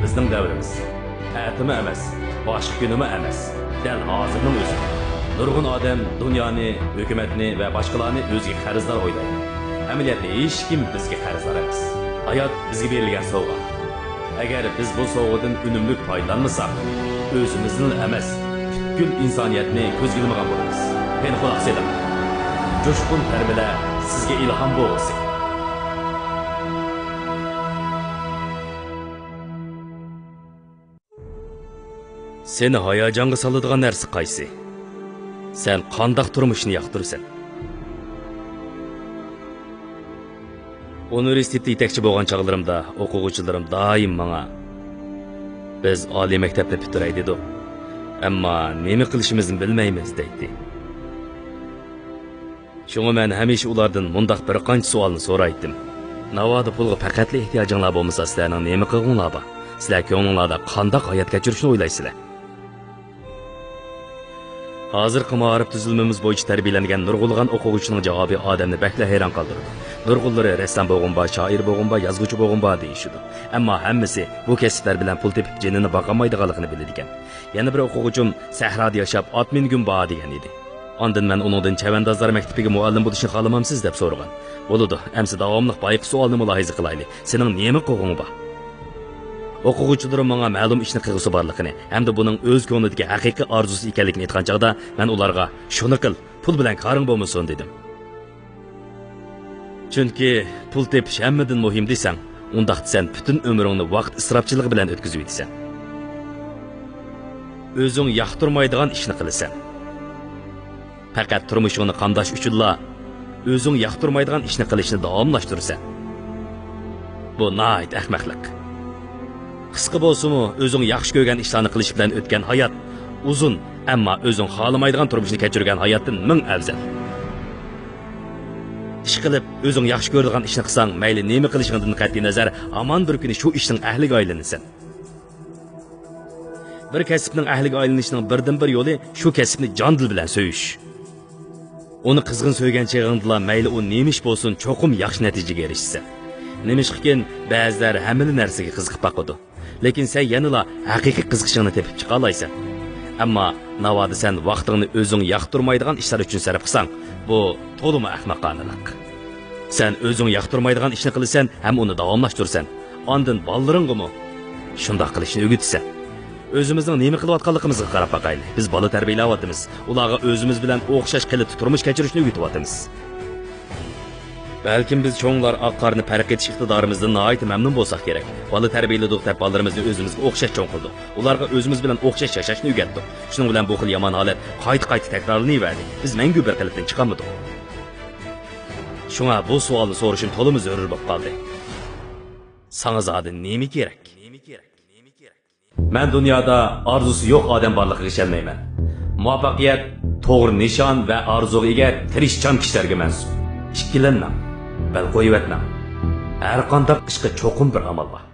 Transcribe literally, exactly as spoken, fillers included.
بىزنىڭ دەۋرىمىز. ئەتىمۇ ئەمەس، باشقا كۈنىمۇ ئەمەس، دەل ھازىرنىڭ ئۆزى. نۇرغۇن ئادەم دۇنيانى، ھۆكۈمەتنى ۋە باشقىلارنى ئۆزىگە قەرزدار ئويلايدۇ. ئەمەلىيەتتە ھېچكىم بىزگە قەرزدار ئەمەس. ھايات بىزگە بېرىلگەن سوۋغا. ئەگەر بىز بۇ سوۋغىدىن ئۈنۈملۈك پايدىلانمىساق، ئۆزىمىزنىلا ئەمەس، پۈتكۈل ئىنسانىيەتنى كۆزگە ئىلمىغان بولىمىز. قېنى، قۇلاق سېلىڭ. جۇشقۇن تەربىيەلەر سىزگە ئىلھام بولغۇسى. سېنى ھاياجانغا سالىدىغان نەرسە قايسى؟ سەن قانداق تۇرمۇشنى ياقتۇرىسەن؟ ئۇنىۋېرسىتېتتا يېتەكچى بولغان چاغلىرىمدا ئوقۇغۇچىلىرىم دائىم ماڭا، «بىز ئالىي مەكتەپنى پۈتتۈرەي دېدۇق، ئەمما نېمە قىلىشىمىزنى بىلمەيمىز» دەيتتى. شۇڭا مەن ھەمىشە ئۇلاردىن مۇنداق بىر قانچە سوئالنى سورايتتىم. «ناۋادا پۇلغا پەقەتلا ئېھتىياجىڭلار بولمىسا، سىلەرنىڭ نېمە قىلغۇڭلار بار؟ سىلەر كۆڭلۈڭلاردا قانداق ھايات كەچۈرۈشنى ئويلايسىلەر؟» ھازىرقى مائارىپ تۈزۈلمىمىز بويىچە تەربىيەلەنگەن نۇرغۇنلىغان ئوقۇغۇچىنىڭ جاۋابى ئادەمنى بەكلا ھەيران قالدۇرىدۇ. نۇرغۇنلىرى «رەسسام بولغۇم بار، شائىر بولغۇم بار، يازغۇچى بولغۇم بار» دېيىشىدۇ. ئەمما ھەممىسى بۇ كەسىپلەر بىلەن پۇل تېپىپ جېنىنى باقالمايدىغانلىقىنى بىلىدىكەن. يەنە بىر ئوقۇغۇچىم «سەھرادا ياشاپ، ئات مىنگۈم بار» دېگەن ئىدى. ئاندىن مەن ئۇنىڭدىن «چەۋەندازلار مەكتىپىگە مۇئەللىم بولۇشنى خالىمامسىز؟» دەپ سورىغان. «بولىدۇ، ئەمسە داۋاملىق بايىقى سوئالنى مۇلاھىزە قىلايلى. سېنىڭ نېمە قىلغۇڭ بار؟» ئوقۇغۇچىلىرىم ماڭا مەلۇم ئىشنى قىلغۇسى بارلىقىنى ھەمدە بۇنىڭ ئۆز كۆڭلىدىكى ھەقىقىي ئارزۇسى ئىكەنلىكىنى ئېيتقان چاغدا، مەن ئۇلارغا «شۇنى قىل، پۇل بىلەن كارىڭ بولمىسۇن» دېدىم. چۈنكى پۇل تېپىش ھەممىدىن مۇھىم دېسەڭ، ئۇنداقتا سەن پۈتۈن ئۆمرۈڭنى ۋاقىت ئىسراپچىلىقى بىلەن ئۆتكۈزۈۋېتىسەن. ئۆزۈڭ ياقتۇرمايدىغان ئىشنى قىلىسەن. پەقەت تۇرمۇشۇڭنى قامداش ئۈچۈنلا ئۆزۈڭ ياقتۇرمايدىغان ئىشنى قىلىشنى داۋاملاشتۇرىسەن. بۇ ناھايىتى ئەخمەقلىق. قىسقا بولسىمۇ، ئۆزۈڭ ياخشى كۆرگەن ئىشلارنى قىلىش بىلەن ئۆتكەن ھايات ئۇزۇن، ئەمما ئۆزۈڭ خالىمايدىغان تۇرمۇشنى كەچۈرگەن ھاياتتىن مىڭ ئەۋزەل. ئىشقىلىپ، ئۆزۈڭ ياخشى كۆرىدىغان ئىشنى قىلساڭ، مەيلى نېمە قىلىشىڭدىن قەتئىينەزەر، ھامان بىر كۈنى شۇ ئىشنىڭ ئەھلىگە ئايلىنىسەن. بىر كەسىپنىڭ ئەھلىگە ئايلىنىشنىڭ بىردىنبىر يولى شۇ كەسىپنى جان-دىل بىلەن سۆيۈش. ئۇنى قىزغىن سۆيگەن چېغىڭدىلا مەيلى ئۇ نېمە ئىش بولسۇن، چوقۇم ياخشى نەتىجىگە ئېرىشىسەن. نېمىشقىكىن، بەزىلەر ھەممىلا نەرسىگە قىزىقىپ باقىدۇ. لېكىن سەن يەنىلا ھەقىقىي قىزىقىشىڭنى تېپىپ چىقالايسەن. ئەمما ناۋادا سەن ۋاقتىڭنى ئۆزۈڭ ياقتۇرمايدىغان ئىشلار ئۈچۈن سەرپ قىلساڭ، بۇ تولىمۇ ئەخمەقانىلىق. سەن ئۆزۈڭ ياقتۇرمايدىغان ئىشنى قىلىسەن ھەم ئۇنى داۋاملاشتۇرىسەن. ئاندىن بالىلىرىڭغىمۇ شۇنداق قىلىشنى ئۆگىتىسەن. ئۆزىمىزنىڭ نېمە قىلىۋاتقانلىقىمىزغا قاراپ باقايلى. بىز بالا تەربىيەلەۋاتىمىز. ئۇلارغا ئۆزىمىز بىلەن ئوخشاش قېلىپتا تۇرمۇش كەچۈرۈشنى ئۆگىتىۋاتىمىز. بەلكىم بىز چوڭلار ئاق-قارىنى پەرق ئېتىش ئىقتىدارىمىزدىن ناھايىتى مەمنۇن بولساق كېرەك. بالا تەربىيەلىدۇق دەپ بالىلىرىمىزنى ئۆزىمىزگە ئوخشاش چوڭ قىلدۇق. ئۇلارغا ئۆزىمىز بىلەن ئوخشاش ياشاشنى ئۆگەتتۇق. شۇنىڭ بىلەن بۇ خىل يامان ھالەت قايتا-قايتا تەكرارلىنىۋەردى. بىز مەڭگۈ بىر قېلىپتىن چىقالمىدۇق. شۇڭا بۇ سوئالنى سورىشىم تولىمۇ زۆرۈر بولۇپ قالدى. ساڭا زادى نېمە كېرەك؟ مەن دۇنيادا ئارزۇسى يوق ئادەم بارلىقىغا ئىشەنمەيمەن. مۇۋەپپەقىيەت توغرا نىشان ۋە ئارزۇغا ئىگە تىرىشچان كىشىلەرگە مەنسۇپ. ئىككىلەنمەڭ، بەل قويۇۋەتمەڭ. ھەر قانداق ئىشقا چوقۇم بىر ئامال بار.